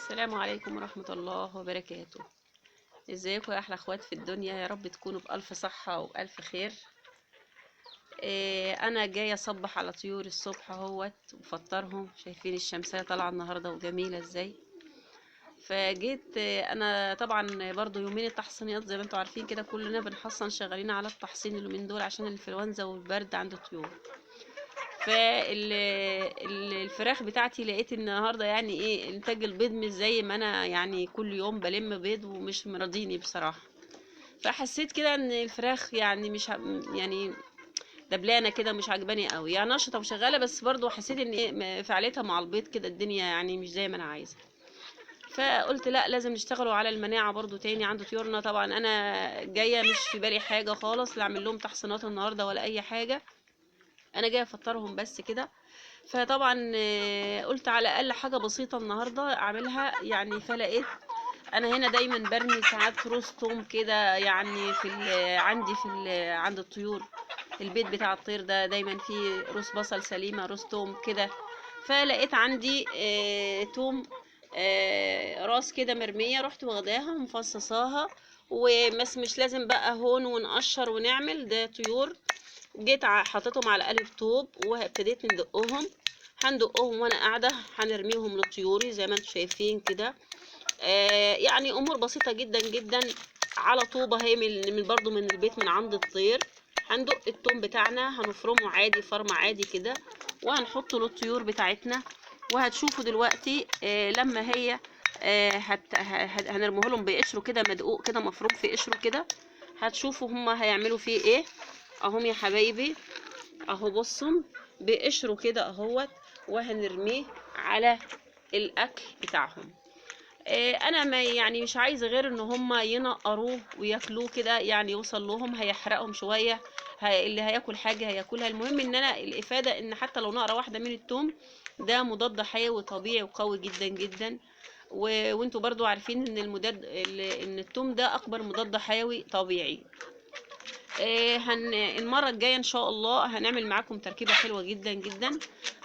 السلام عليكم ورحمة الله وبركاته. ازيكم يا احلى اخوات في الدنيا؟ يا رب تكونوا بألف صحة وبألف خير. انا جاية اصبح على طيور الصبح اهوت وفطرهم. شايفين الشمسية طالعة النهاردة وجميلة ازاي. فجيت انا طبعا برضو يومين التحصينات زي ما انتم عارفين كده، كلنا بنحصن، شغالين على التحصين اليومين دول عشان الانفلونزا والبرد عند الطيور. فالفراخ بتاعتي لقيت النهارده يعني ايه انتاج البيض مش زي ما انا يعني كل يوم بلم بيض ومش مرضيني بصراحة. فحسيت كده ان الفراخ يعني مش يعني دبلانه كده، مش عجباني قوي، يعني نشطة وشغالة بس برضو حسيت ان ايه فعاليتها مع البيض كده الدنيا يعني مش زي ما انا عايزه. فقلت لا، لازم نشتغلوا على المناعة برضو تاني عند طيورنا. طبعا انا جاية مش في بالي حاجة خالص، لا اعمل لهم تحصينات النهارده ولا اي حاجة، انا جاية افطرهم بس كده. فطبعا قلت على الاقل حاجة بسيطة النهارده اعملها يعني. فلقيت انا هنا دايما برمي ساعات روز توم كده يعني في عندي في عند الطيور، البيت بتاع الطير ده دايما فيه روز بصل سليمة، روز توم كده. فلقيت عندي توم راس كده مرمية، رحت واخداها ومفصصاها، ومس مش لازم بقى هون ونقشر ونعمل ده طيور. جيت حطيتهم على قالب طوب وابتديت ندقهم، هندقهم وانا قاعدة، هنرميهم لطيوري زي ما انتم شايفين كده. يعني امور بسيطة جدا جدا، على طوبة اهي من برضو من البيت من عند الطير. هندق التوم بتاعنا، هنفرمه عادي فرمه عادي كده، وهنحطه للطيور بتاعتنا. وهتشوفوا دلوقتي لما هي هنرميه لهم بقشره كده مدقوق كده مفروم في قشرة كده، هتشوفوا هما هيعملوا فيه ايه. اهم يا حبايبي اهو، بصوا بقشره كده اهوت، وهنرميه على الاكل بتاعهم. انا ما يعني مش عايزه غير ان هما ينقروه وياكلوه كده، يعني يوصل لهم، هيحرقهم شوية، اللي هياكل حاجة هياكلها. المهم ان انا الافادة ان حتى لو نقره واحدة من التوم ده مضاد حيوي طبيعي وقوي جدا جدا. وانتوا برضو عارفين ان المضاد ان التوم ده اكبر مضاد حيوي طبيعي. المرة الجاية ان شاء الله هنعمل معاكم تركيبه حلوة جدا جدا.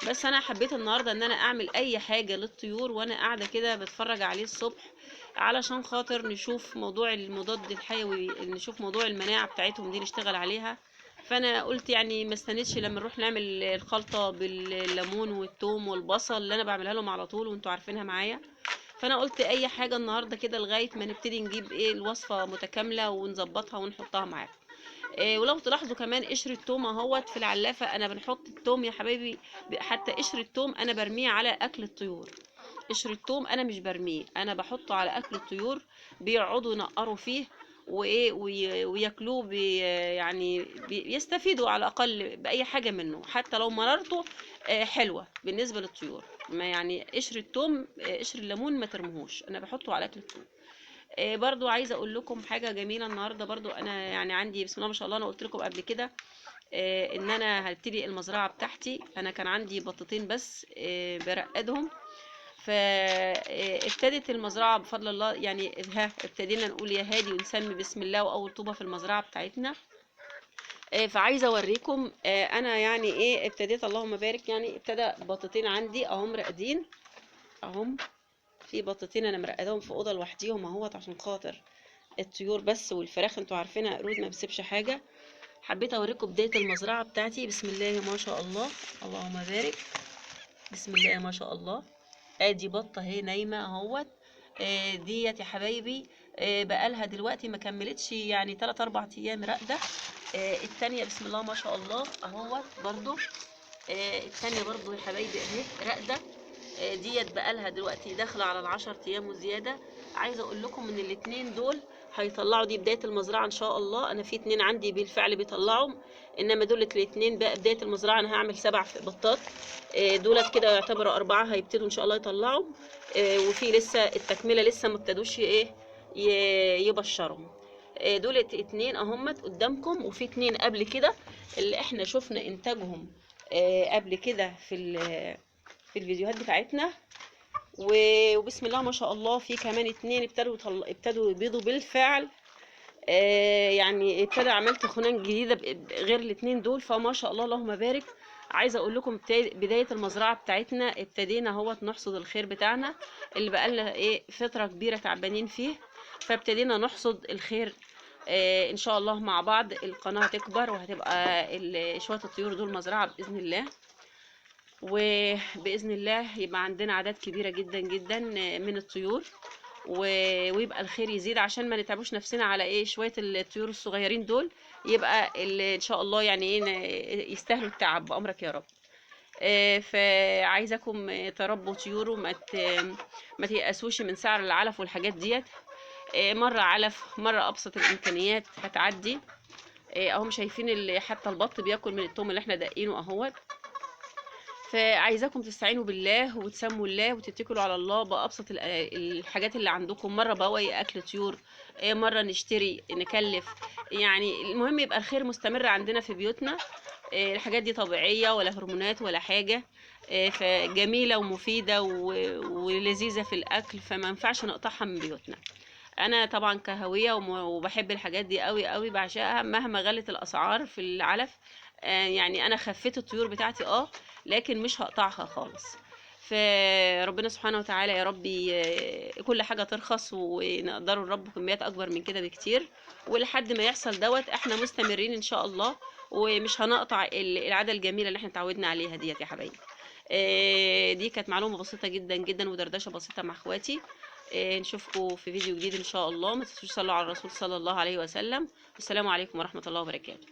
بس انا حبيت النهارده ان انا اعمل اي حاجة للطيور وانا قاعدة كده بتفرج عليه الصبح، علشان خاطر نشوف موضوع المضاد الحيوي، نشوف موضوع المناعة بتاعتهم دي نشتغل عليها. فانا قلت يعني ما استنيتش لما نروح نعمل الخلطة بالليمون والثوم والبصل اللي انا بعملها لهم على طول وانتوا عارفينها معايا. فانا قلت اي حاجة النهارده كده لغاية ما نبتدي نجيب ايه الوصفة متكاملة ونظبطها ونحطها معاكم. ولو تلاحظوا كمان قشر التوم اهوت في العلافه، انا بنحط التوم يا حبايبي، حتى قشر التوم انا برميه على اكل الطيور. قشر التوم انا مش برميه، انا بحطه على اكل الطيور، بيقعدوا ينقروا فيه وايه وياكلوه، يعني بيستفيدوا على الاقل باي حاجة منه، حتى لو مرارته حلوة بالنسبة للطيور. ما يعني قشر التوم، قشر الليمون ما ترموهوش، انا بحطه على اكل الطيور. برضو عايزه اقول لكم حاجة جميلة النهارده. برضو انا يعني عندي بسم الله ما شاء الله، انا قلت لكم قبل كده ان انا هبتدي المزرعة بتاعتي. انا كان عندي بطتين بس برقدهم، فابتدت المزرعة بفضل الله يعني. ها ابتدينا نقول يا هادي ونسمي بسم الله، واول طوبة في المزرعة بتاعتنا. فعايزه اوريكم انا يعني ايه ابتديت، اللهم بارك. يعني ابتدى بطتين عندي اهم راقدين اهم، في بطتين انا مرقداهم في اوضة لوحديهم اهوت عشان خاطر الطيور بس، والفراخ انتوا عارفينها قرود ما بتسيبش حاجة. حبيت اوريكم بداية المزرعة بتاعتي. بسم الله ما شاء الله، اللهم بارك، بسم الله ما شاء الله. ادي بطه اهي نايمة اهوت. ديت يا حبايبي بقالها دلوقتي ما كملتش يعني 3 4 ايام راقده. التانية بسم الله ما شاء الله اهوت برضو. التانية برضو يا حبايبي اهي راقده. ديت بقالها دلوقتي داخله على 10 ايام وزيادة. عايزه اقول لكم ان الاثنين دول هيطلعوا، دي بداية المزرعة ان شاء الله. انا في 2 عندي بالفعل بيطلعوا، انما دول الاثنين بقى بداية المزرعة. انا هعمل 7 بطات، دولت كده يعتبروا 4 هيبتدوا ان شاء الله يطلعوا، وفي لسه التكملة لسه ما ابتدوش ايه يبشروا. دولت 2 اهمت قدامكم، وفي 2 قبل كده اللي احنا شفنا انتاجهم قبل كده في الفيديوهات بتاعتنا. وبسم الله ما شاء الله في كمان 2 ابتدوا يبيضوا بالفعل. يعني ابتدى عملت خنان جديدة غير الاثنين دول، فما شاء الله اللهم بارك. عايزه اقول لكم بداية المزرعة بتاعتنا ابتدينا اهوت نحصد الخير بتاعنا اللي بقالنا ايه فترة كبيرة تعبانين فيه، فابتدينا نحصد الخير. ان شاء الله مع بعض القناة هتكبر وهتبقى شوية الطيور دول مزرعة باذن الله، وباذن الله يبقى عندنا اعداد كبيرة جدا جدا من الطيور، ويبقى الخير يزيد عشان ما نتعبوش نفسنا على ايه شوية الطيور الصغيرين دول، يبقى ان شاء الله يعني ايه يستاهلوا التعب بامرك يا رب. فعايزاكم تربوا طيور وما ما تيأسوش من سعر العلف والحاجات ديت. مرة علف مرة ابسط الامكانيات هتعدي. اهم شايفين حتى البط بياكل من التوم اللي احنا دقينه اهوت. فعايزاكم تستعينوا بالله وتسموا الله وتتكلوا على الله بابسط الحاجات اللي عندكم. مرة بواقي اكل طيور، مرة نشتري نكلف، يعني المهم يبقى الخير مستمر عندنا في بيوتنا. الحاجات دي طبيعية ولا هرمونات ولا حاجة، فجميله ومفيدة ولذيذه في الاكل، فما ينفعش نقطعها من بيوتنا. انا طبعا كهوية وبحب الحاجات دي قوي قوي، بعشقها مهما غلت الاسعار في العلف. يعني انا خفيت الطيور بتاعتي لكن مش هقطعها خالص. فربنا سبحانه وتعالى يا ربي كل حاجة ترخص ونقدروا نربي كميات اكبر من كده بكتير، ولحد ما يحصل دوت احنا مستمرين ان شاء الله، ومش هنقطع العادة الجميلة اللي احنا اتعودنا عليها ديت يا حبايبي. دي كانت معلومة بسيطة جدا جدا ودردشه بسيطة مع اخواتي. نشوفكم في فيديو جديد ان شاء الله. ما تنسوش تصلوا على الرسول صلى الله عليه وسلم. والسلام عليكم ورحمة الله وبركاته.